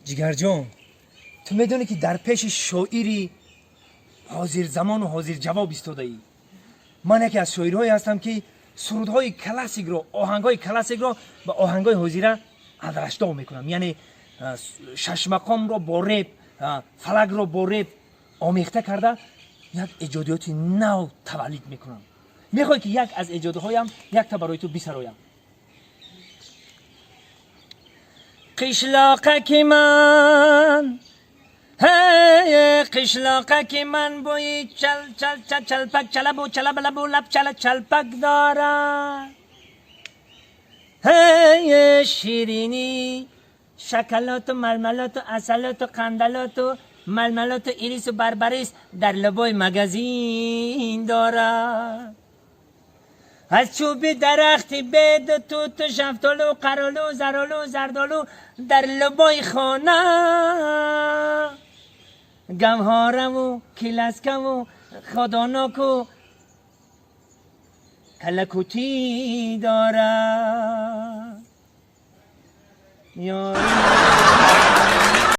Ҷигарҷон, ту медонӣ, ки дар пеши шоири ҳозирзамону ҳозирҷавоб истодаӣ. Ман яке аз шоирҳое ҳастам, ки сурудҳои классикро, оҳангҳои классикро ба оҳангҳои ҳозира алраштов мекунам, яъне шашмақомро бо реп, фалакро бо реп омехта карда, як эҷодиёти нав таваллуд мекунам. Мехоҳӣ, ки як аз эҷодҳоям якта барои ту бисароям? Қишлоқаки ман, қишлоқаки ман бӯи чал чал чал чалпак, чалабу чалабалабу лаб чала чалпак дорад. Ширинӣ, шоколату мармелату асалату қандалату малмалату ирису барбарис дар лабои магазин дорад. Аз чӯби дарахти беду туту шафтолу қаролу заролу зардолу дар лабои хона, гавҳораву киласкаву ходоноку калакутӣ дорад.